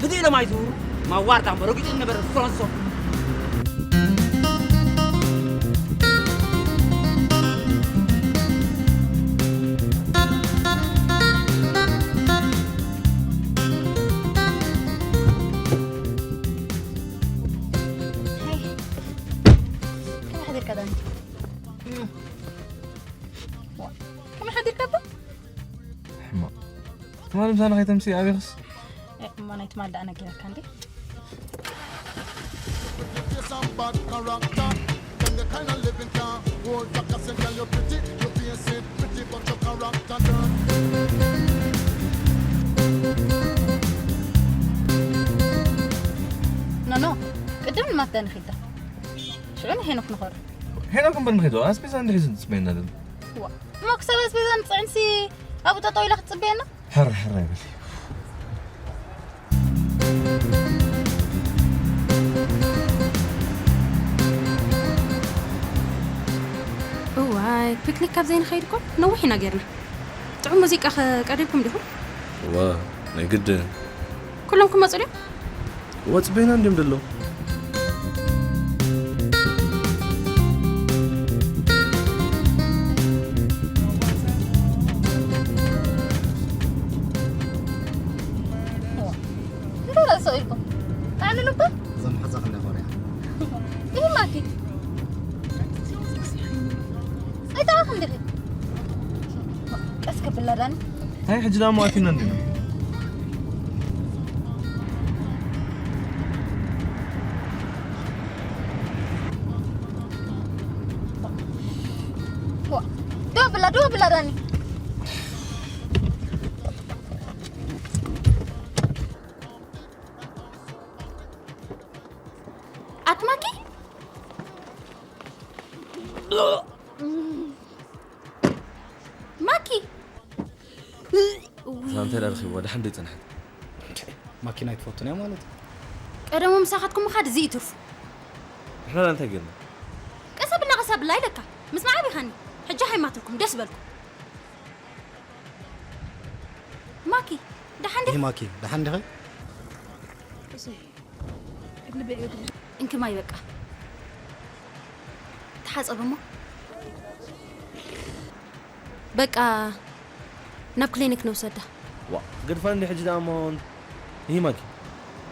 ህድእ ኢሎም ኣይዝውሩ። ማዋርዳ እሞ ረጊጹ ዝነበረ ፍሮንሶ። ከመይ ሓዲርካ ዳኒ? ከመይ ሓዲርካ እባ? ሕማቕ። ትማሊ ምሳና ከይተምሲ ኣበይክስ? እሞ ናይ ትማሊ ደኣ ነጊረካ እንዴ? ኖ፣ ኖ፣ ቅድም ንማክዳ ንኺዳ። ሽዑ ንሄኖክ ንኸዶ። ሄኖክ እምበር ንኺዶ፣ ኣስቤዛ እንድሕዩ ዝጽበየና ዘሎ። ዋ፣ እሞ ክሳብ ኣስቤዛ ንጽዕንሲ ኣብኡ ጠጠው ኢላ ክትጽበየና? ሕር ሕር ኣይበል። እዋይ፣ ፒክኒክ ካብ ዘይንኸይድ እኮ ነዊሕ ኢና ጌርና። ጥዑም ሙዚቃ ኸ ቀሪብኩም ዲኹም? እዋ፣ ናይ ግድን። ኩሎም ክመጹ ድዮም? እዋ፣ ጽበይና እንድዮም ደለዉ። እንታይ ደኣ ስቕ ኢልኩም? ጥዕንሉ እባ? እዛ መሓዛኺ እንዳ ኮርያ። ይህ ማኪ። ኣይተኣኽን ዲኺ? ቀስ ከብላ ዳኒ። እንታይ ሕጂ ደኣ እሞ ኣቲና እንዲና? ዋ፣ ደው ብላ፣ ደው ብላ ዳኒ። ኣቲ ማኪ? ማኪ! እዛ እንተ ደኣ ረኺብዋ፣ ደሓን ዶ ይጸንሐት? ማኪና ኣይትፈቱን እያ ማለት እዩ። ቀደሙ ምሳኻትኩም ምኻድ እዚ እዩ ትርፉ። ንሕና ደኣ እንታይ ጌርና? ቀስ ኣብላ፣ ቀስ ኣብላ ኢለካ። ምስማዕ ኣቢኻኒ። ሕጂ ሃይማትርኩም፣ ደስ በልኩም። ማኪ፣ ደሓን ዲኻ? ይህ ማኪ፣ ደሓን ዲኺ? እንኪ ማይ በቃ። ተሓጸብ እሞ። በቃ ናብ ክሊኒክ ንውሰዳ። ዋ፣ ገድፋ እንዲ ሕጂ ደኣ እሞ። ይህ ማኪ፣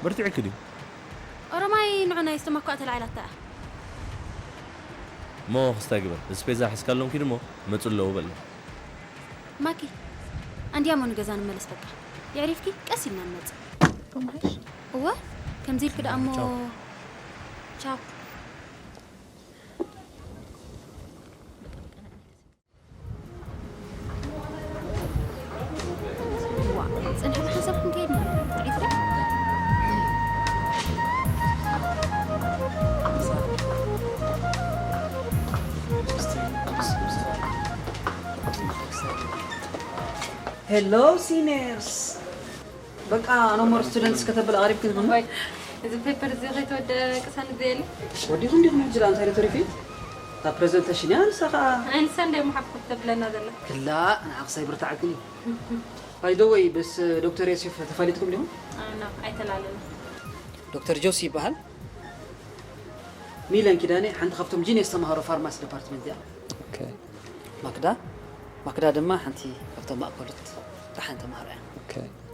በርቲዕኪ ድዩ? ኦሮማይ ንዑ ናይ ስተማኳ ተላዒላታ እያ። እሞ ክስታይ ግበር። እዚ ስፔዛ ሒዝካሎም ኪድ እሞ መጹ ኣለዉ በል። ማኪ፣ ኣንድያሞ ንገዛ ንመለስ በቃ። የዕሪፍኪ ቀስ ኢልና ንመጽእ። ከምሓሽ? እወ፣ ከምዚ ኢልኪ ደኣ እሞ ቻው። ቻው። ዋ፣ ጽንሒ ብሓንሳብ ክንከይድ ነው። ጥዒት ዶ? Hello, seniors. በቃ፣ no more students ከተብል ኣሪፍ ግን። እዋይ፣ እዚ ፔፐር እዚ ከይተወደአ ቅሳነት ዘየለ። ወዲኹ እንዲኹም ሕጂ ደኣ እንታይ ዶ ተሪፉ? እታ ፕሬዘንቴሽን እያ፣ ንሳ ኸዓ። ኣይ፣ ንሳ እንድያ መሓፍ ክትብለና ዘላ። ክላእ፣ ንዓ ክሳይ ብርታዕ ግን እዩ። By the way፣ ምስ ዶክተር ዮሴፍ ተፋሊጥኩም ዲኹም? ኣይ፣ ኖ፣ ኣይተላለና። ዶክተር ጆሲ ይበሃል። ሚለን ኪዳነ ሓንቲ ካብቶም ጂኒየስ ተማሃሮ ፋርማሲ ዲፓርትመንት እያ። ኦኬ። ማክዳ፣ ማክዳ ድማ ሓንቲ ካብቶም ማእከሉት ደሓን ተማሃሮ እያ። ኦኬ።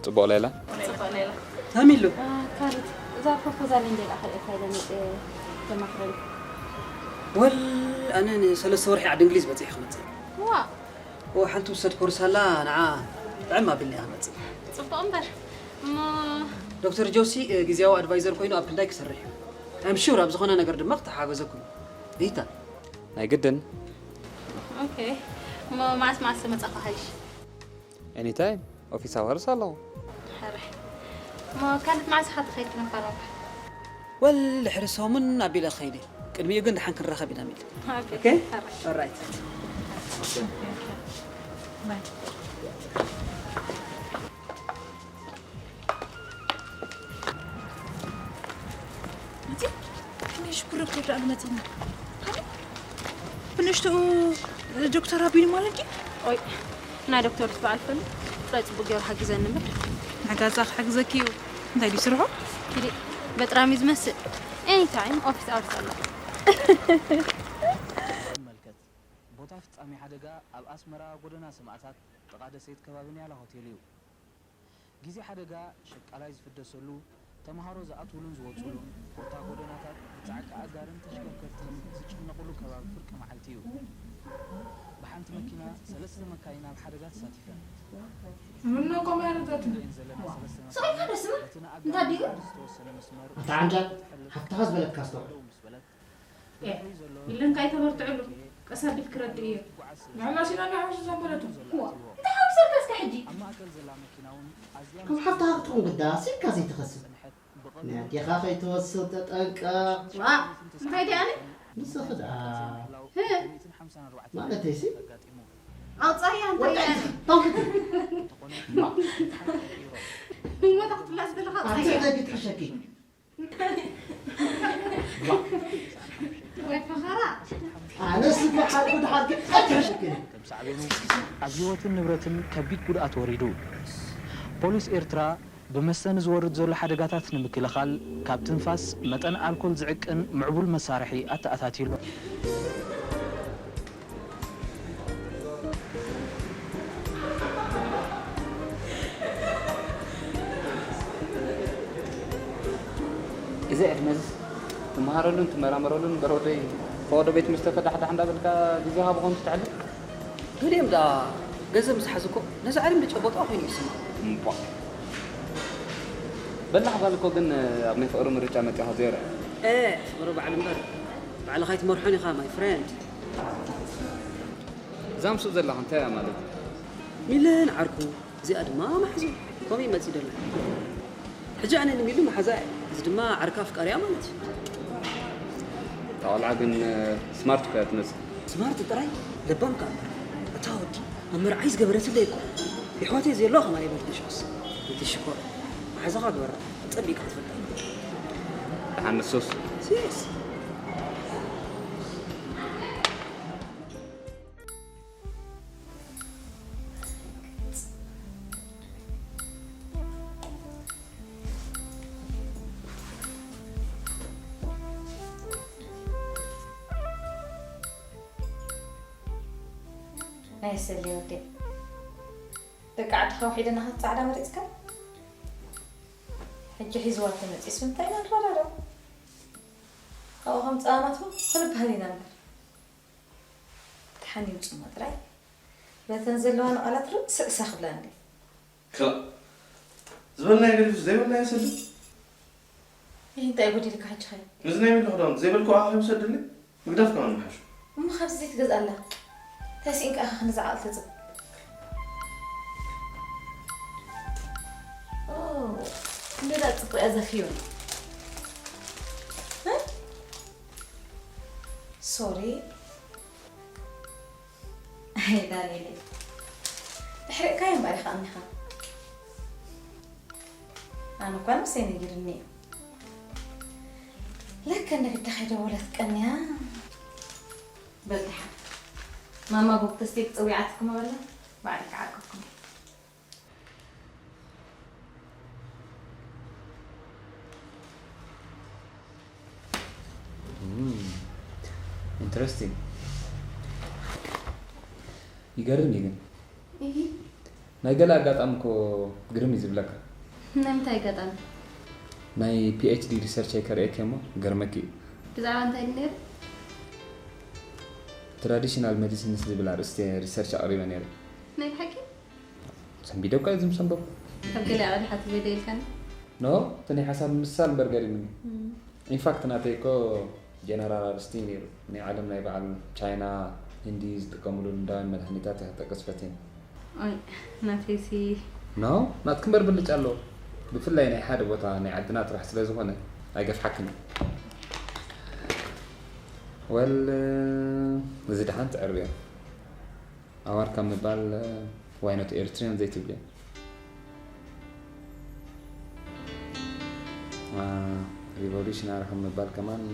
ጽቡቕ ሌላ? ጽቡቕ ሌላ። ታሚሉ። አ፣ ካልድ፣ እዛ ፕሮፖዛል እንዴ ላኸ እየ ፋይለ መጽ ተማክረን። ወል፣ ኣነ ንሰለስተ ወርሒ ዓዲ እንግሊዝ በጺሐ ክመጽእ። ዋ። ኦ፣ ሓንቲ ውሰድ ኮርስ ኣላ፣ ንዓ ጥዕም ኣቢልና ኢና ክመጽእ። ጽቡቕ እምበር። እሞ ዶክተር ጆሲ፣ እ፣ ግዜያዊ ኣድቫይዘር ኮይኑ ኣብ ክንዳይ ክሰርሕ እዩ። I'm sure ኣብ ዝኾነ ነገር ድማ ክተሓገዘኩም እዩ። ሪታ። ናይ ግድን። ኦኬ። እሞ መዓስ መዓስ መጻኹ ሓይሽ? ኤኒታይም። ኦፊስ ኣወርስ ኣለኹ። ሕራይ። እሞ ካልድ መዓስ ኢኻ ትኸይድ ክንፋረም? ወል ድሕሪ ሰሙን ኣቢለ ክኸይድ እየ። ቅድሚኡ ግን ደሓን ክንራኸብ ኢና ሚል። ኦኬ። ኦኬ? ሕራይ። ኦራይት። ባይ። እቲ ክንደይ ሽኩር ዶክተር ደኣ መጺእና። ብንእሽትኡ ዶክተር ኣቢሉ ማለት ድዩ? ኦይ፣ ናይ ዶክተር ዝበዓል ፈሉ ጥራይ ጽቡቅ ገይሩ ሓጊዘኒ እምበር። ንሓጋዛ ክሕግዘኪ እዩ። እንታይ ድዩ ስርሑ? እንዴ በጥራም እዩ ዝመስል። Anytime office hours ኣሎ። ይመልከት። ቦታ ፍጻሜ ሓደጋ ኣብ ኣስመራ ጎደና ሰማእታት ጥቓ ደሴት ከባቢ ኒያላ ሆቴል እዩ። ግዜ ሓደጋ ሸቃላይ ዝፍደሰሉ፣ ተምሃሮ ዝኣትውሉን ዝወጽኡሉን፣ ኮታ ጎደናታት ብጻዕቂ ኣጋርን ተሽከርከርትን ዝጭነቑሉ ከባቢ ፍርቂ መዓልቲ እዩ። ብሓንቲ መኪና ሰለስተ መካይን ኣብ ሓደጋ ተሳቲፈን። ምነው ከምኡ ያደርጋችሁ? ንሪኤን ዘለና ሰለስተ ስቕ ኢልካ መካይን ዶ ስማ? በቲ እንታይ ድዩ? ንኣጋር ዝተወሰነ መስመር ኣታ ዓንጃል፣ ትሕልፍ ሓፍትኻ ዝበለትካ ኣስተውዕል። ደው ምስ በለት ኢለን ከይተበርትዑሉ ቀስ ኣቢልኪ ረድእዮ። ንሕና ሲና ንሓውስ እዞም በለቱ። እንታይ ሓዊሰልካ እስከ ሕጂ? ኣብ ማእከል ዘላ መኪና እውን ኣዝያ ከም ሓፍትኻ ክትኾን ግዳ ሲልካ ዘይትኸስብ። ናይ ኣዴኻ ከይትወስድ ተጠንቀቕ። ዋ እንታይ ደኣኒ? ንስኺ ደኣ ህ ማለተይሲ ኣውፃያ እንታይ ወዳይ ደኣኒ? ተውክቲ ህሞታ ክትብላ ዝደለኻ ኣቲ ኣውፃያ ደጊ ትሕሸኪ ወይ ፈኸራ ኣነስ ብሓልኩ ድሓልኪ ኣይትሕሸኪ። ከም ሳዕቤኑ ኣብ ህይወትን ንብረትን ከቢድ ጉድኣት ወሪዱ። ፖሊስ ኤርትራ ብመስተ ንዝወርድ ዘሎ ሓደጋታት ንምክልኻል ካብ ትንፋስ መጠን ኣልኮል ዝዕቅን ምዕቡል መሳርሒ ኣተኣታትዩ ኣሎ። እዚ ዕድመ እዚ ትመሃረሉን ትመራመረሉን እምበር ወደይ ፈቐዶ ቤት መስተ ከዳሕዳሕ እንዳበልካ ግዜኻ ብኸንቱ ተሕልፍ። ገሊኦም ደኣ ገንዘብ ምስ ሓዙ እኮ ነዚ ዓለም ዝጨበጦ ኮይኑ ይስምዖም። እምቧ። በላሕ ጓል እኮ ግን ኣብ ናይ ፍቕሪ ምርጫ መጺኻ ዜሮ። እ ፍቕሪ ባዕሉ እምበር ባዕልኻ ኣይትመርሖን ኢኻ my friend። እዛ ምስኡ ዘለኻ እንታይ እያ ማለት? ሚለን ዓርኩ እዚኣ ድማ ማሕዙ ከምኡ እዩ መጺኡ ዘሎ። ሕጂ ኣነ ንሚሉ መሓዛ እየ፣ እዚ ድማ ዓርካ ኣፍቃሪያ ማለት እዩ። እታ ቆልዓ ግን ስማርት እኮ እያ ትመስል። ስማርት ጥራይ ለባም ከኣ እምበር እታ ወዲ ኣብ መርዓይ ዝገበረትለይ እኮ የሕዋተይ ዘየለዋ ከማን ኣይበልክን ሽዑስ። እቲ ሽኮር መሓዛኻ ግበራ ጸቢቕካ ክትፈልጣ። ደሓን ንሱስ ሲስ ናይ ሰሊ ወዲ ደቂ ዓድኻ ውሒድና ኸት ጻዕዳ መሪጽካ ሕጂ ሒዝዋ ተመጺሱ እንታይ ኢና ንረዳዶ ካብኡ ከም ጸማማት ክንበሃል ኢና እምበር ተሓኒም ጽሞ ጥራይ በተን ዘለዋ ንቓላት ርእሲ ርእሳ ክብላ እንዲ ክላእ ዝበልናዮ ገዲፉ ዘይበልናዮ ሰድብ። ይህ እንታይ ጎዲልካ ሕጂ ኸ ነዚ ናይ ሚሊ ክዳውንቲ ዘይበልክዋ ከይውሰደለይ ምግዳፍ ከማን ምሓሹ። እሞ ካብዚ ዘይትገዝኣላ እንታይ ስኢንካ ኢኻ ክንዲ ዝዓቕሊ ተጽብ ክንደይ ደኣ ጽቡቕ እያ ዘፍዮን ሶሪ ኣይ ዳንኤለይ ኣሕሪቕካዮ እምበኣር ኢኻ እኒኻ ኣነ እኳ ነብሰይ ነጊርኒ እዩ ለከ ንግዳ ከይደወለት ቀንያ በል ደሓን ማማ ጎግ ተስትይ ክጸዊዓትኩም ኣበላ ባዕለይ ክዓርቀኩም ኢንተረስቲንግ ይገርም እዩ ግን ናይ ገለ ኣጋጣሚ እኮ ግርም እዩ ዝብለካ ናይ ምንታይ ኣጋጣሚ ናይ ፒኤችዲ ሪሰርች ኣይከርእየኪ እሞ ገርመኪ እዩ ብዛዕባ እንታይ ነይሩ ትራዲሽናል ሜዲሲንስ ዝብል ኣርእስቲ ሪሰርች ኣቕሪበ ነይረ ናይ ብሓቂ ሰንቢደ እኳ እዩ ዝምሰንበኩ ካብ ገለ ኣቐዲሓ ትበደ ኢልካኒ ኖ እቲ ናይ ሓሳብ ምሳል እምበር ገሪምኒ ኢንፋክት ናተይ እኮ ጀነራል ኣርስቲ እዩ ነይሩ ናይ ዓለም ናይ በዓል ቻይና ህንዲ ዝጥቀምሉ ልምዳውያን መድሃኒታት እየ ክጠቅስ ፈትየ ኦይ ናተይሲ ኖ ናትኪ እምበር ብልጫ ኣለዎ ብፍላይ ናይ ሓደ ቦታ ናይ ዓድና ጥራሕ ስለ ዝኾነ ኣይገፍሓክን እዩ ወል እዚ ደሓን ትዕርብዮ ኣዋር ካብ ምባል why not Eritrean ዘይትብልዮ revolutionary ካብ ምባል ከማን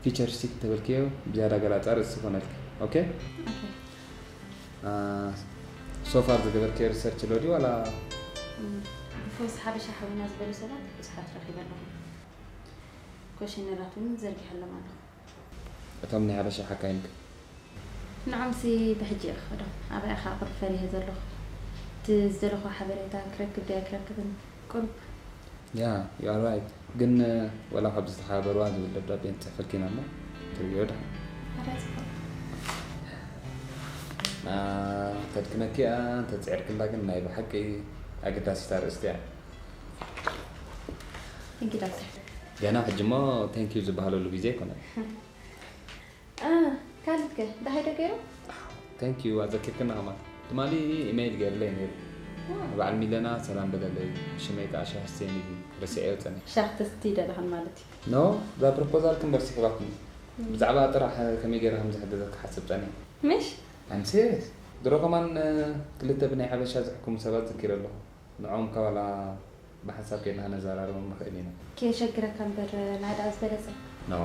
futuristic እንተበልክዮ ብዝያዳ ገላፃ ርእሲ ይኾነልኪ okay so far ዝገበርክዮ research ኣሎ ድዩ ዋላ ምስ ሓበሻ ሓዊና ዝበሉ ሰባት ብዙሓት ረኺበ ኣለኹ። ኮሽነራት እውን ዘርጊሐሎም ኣለኹ። እቶም ናይ ሓበሻ ሓካይም ከ? ንዖምሲ ብሕጂ እየ ክኸዶም። ኣበይ ኢኻ ቁሩብ ፈሪሀ ዘለኹ። እቲ ዝደለኹ ሓበሬታ ክረክብ ድየ ኣይክረክብን ቁሩብ። Yeah, you are right. ግን ወላ ካብ ዝተሓባበርዋ ዝብል ደብዳቤ ንፅሕፈልኪ ኢና እሞ ትርእዮ ድሓን። ኣረ ፅቡቕ። ተድክመኪ እያ እንተፅዒርክላ ግን ናይ ብሓቂ ኣገዳሲት ኣርእስቲ እያ። Thank you ዶክተር። ገና ሕጂ እሞ thank you ዝበሃለሉ ግዜ ኣይኮነን። አ፣ ካልድ ከ ደሃይ ዶ ገይሩ? Thank you ኣዘኪርክና ከማን ትማሊ ኢሜይል ገይርለይ ነይሩ። ንበዓል ሚለና ሰላም በለለይ፣ ብሽመይ ከዓ ሻሂ ስተየኒ ኢሉኒ። ረሲዐዮ ፀኒሐ። ሻሂ ተስትይ ደለኽን ማለት እዩ። No፣ እዛ ፕሮፖዛል ክንበር ስሒባትኒ። ብዛዕባ ጥራሕ ከመይ ገይረ ከም ዝሕግዘኪ ክሓስብ ፀኒሐ። ምሽ? I'm serious። ድሮ ከማን ክልተ ብናይ ሓበሻ ዝሕክሙ ሰባት ዘኪረ ኣለኹ። ንዖም ካባላ ብሓንሳብ ከይድና ከነዘራርቦም ንኽእል ኢና። ከየሸግረካ እምበር ናይ ደኣ ዝበለጸ። No፣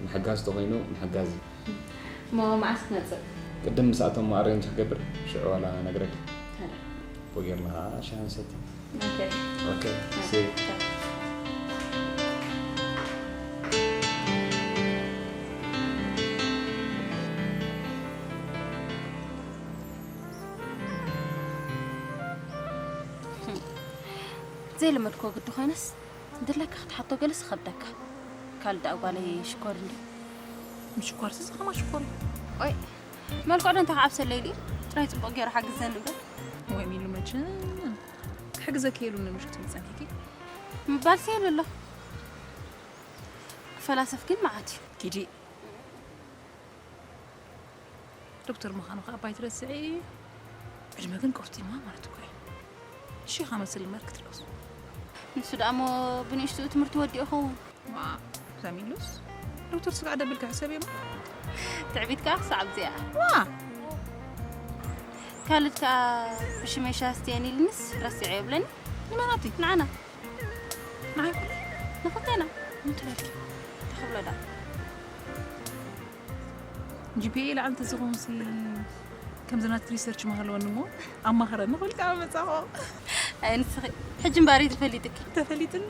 ምሕጋዝ ተኾይኑ ምሕጋዝ እዩ። እሞ መዓስ ክመጽእ? ቅድም ምስኣቶም ኣሬንጅ ክገብር ሽዑ ዋላ ነግረኪ። ሄሎ። ብኡ ጌርና ሻሂ ንሰቲ። ኦኬ። Okay, see you። ዘይለመድክዎ ግዲ ኮይነስ፣ እንድለካ ክትሓቶ ገለስ ይኸብደካ። ካልድ ደኣ ጓለይ ሽኮር እንዲ። ምሽኳርሲ ዝኸማ ሽኮር እዩ። ኦይ፣ መልክዑ ዶ እንታይ ክዓብሰለይ ኢሉ እዩ? ጥራይ ጽቡቕ ገይሩ ሓግዘኒ እምበር። ወይ ሚሉ መቸም ክሕግዘኪ ኢሉ ንምሽት ትብል ጸኒሕኪ። ምባልሲ የለ ኣሎ። ክፈላሰፍ ግን መዓት እዩ። ኪዲ። ዶክተር ምዃኑ ከዓ ባይ ትረስዒ። ዕድመ ግን ቆርጢማ ማለት እኮ እዩ። ሺኻ መስል መር ክትለውስ። ንሱ ደኣ እሞ ብንእሽትኡ ትምህርቲ ወዲኡ ይኸውን። ዋ፣ ዛሚሉስ ዶክተር ስጋዕ ደብል ክሕሰብ እዮም። ትዕቢት ከዓ ክሳዕ ኣብዚኣ። ዋ፣ ካልድ ከዓ ብሽመይ ሻሂ ስትየኒ ኢልንስ ረሲዐ የብለኒ። ንመናቲ ንዓና ንዓይ ኩሉ ንኽልቴና ምትበልኪ ተኽብሎ ዳ ጂፒኤ ይልዓል እንተዝኸውን ሲ ከምዚ ናትኪ ሪሰርች ምሃለወኒ እሞ ኣማኽረኒ ክብል ከዓ መጻኹ። ኣይ ንስኺ ሕጂ እምበኣር እዩ ተፈሊጥኪ። ተፈሊጥኒ።